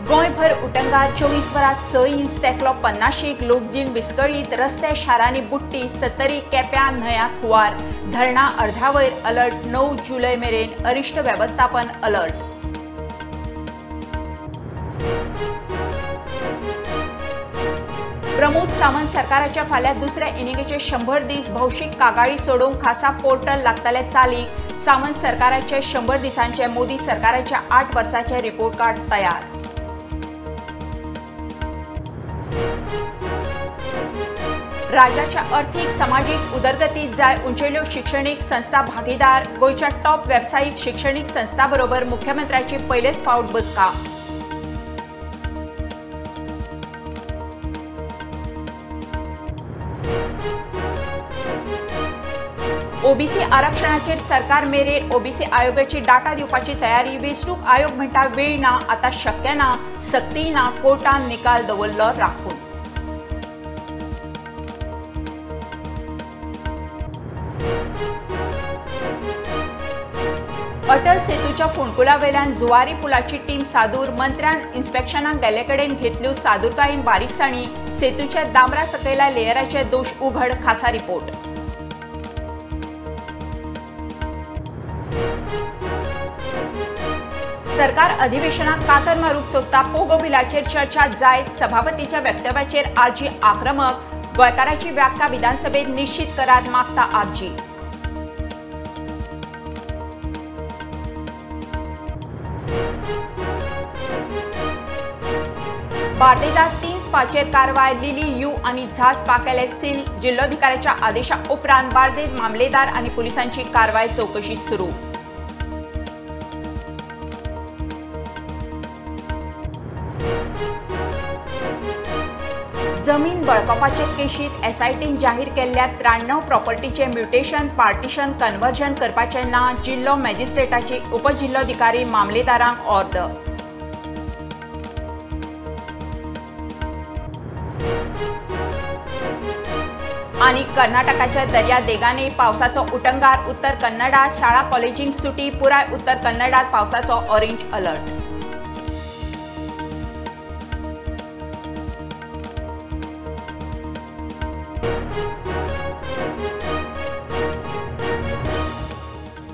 गोंयभर उटंगार 24 वरां 6 इंच तेंकलो 50 लोकजीण विस्कळीत, रस्ते शारांनी बुडटी, सत्तरी केप्यां न्हंयांक हुंवार, धरणां अर्ध्यावयर अलर्ट, 9 जुलय मेरेन अरिश्ट वेवस्थापन अलर्ट. प्रमोद सावंत सरकाराच्या फाल्यां दुसऱ्या इनिंगेचे 100 दीस, भौशीक कागाळी सोडोवंक खासा पोर्टल लागतले चालीक. सावंत सरकाराचे 100 दिसांचे मोदी सरकाराच्या 8 वर्सांचे रिपोर्ट कार्ड तयार. राज्याच्या अर्थीक समाजीक उदरगतीत जाय उंचेल्यो शिक्षणीक संस्था भागीदार, गोंयच्या टॉप वेवसायीक शिक्षणीक संस्था बरोबर मुख्यमंत्र्याची पयलेच फावट बसका. ओबीसी आरक्षणाचेर सरकार मेरेर ओबीसी आयोगाची डाटा दिवपाची तयारी, वेंचणूक आयोग म्हणटा वेळ ना, आता शक्य ना, सक्ती ना, कोर्टान निकाल दवरलो राखून. अटल सेतूच्या फोंडकुला वयल्यान जुवारी पुलाची टीम सादूर, मंत्र्यान इन्स्पेक्शनाक गेल्ले कडेन घेतल्यो सादूरकायेन बारीकसाणी, सेतूच्या दामरा सकयल्या लेयराचे दोश उघड, खासा रिपोर्ट. सरकार अधिवेशनाक कातर मारूंक सोदता, पोगो बिलाचेर चर्चा जायत, सभापतीच्या वक्तव्याचेर आरजी आक्रमक, गोंयकाराची व्याख्या विधानसभेत निश्चित करात मागता आरजी. बार्देजात 3 स्पाचेर कारवाय, लिली you आनी झा स्पा केले सील, जिल्लोधिकाऱ्याच्या आदेशा उपरांत बार्देज मामलेदार आनी पुलिसांची कारवाय, चौकशी सुरू. जमीन बळकावपाचे केशीत एसआयटीन जाहीर केल्ल्या 93 प्रॉपर्टीचे म्युटेशन, पार्टिशन, कन्वर्जन करपाचे ना, जिल्लो मॅजिस्ट्रेटाची उपजिल्लोधिकारी मामलेदारांक ऑर्द. आनी कर्नाटकाच्या दर्यादेगांनी पावसाचो उटंगार, उत्तर कन्नडात शाळा कॉलेजींक सुटी, पुराय उत्तर कन्नडात पावसाचो ऑरेंज अलर्ट.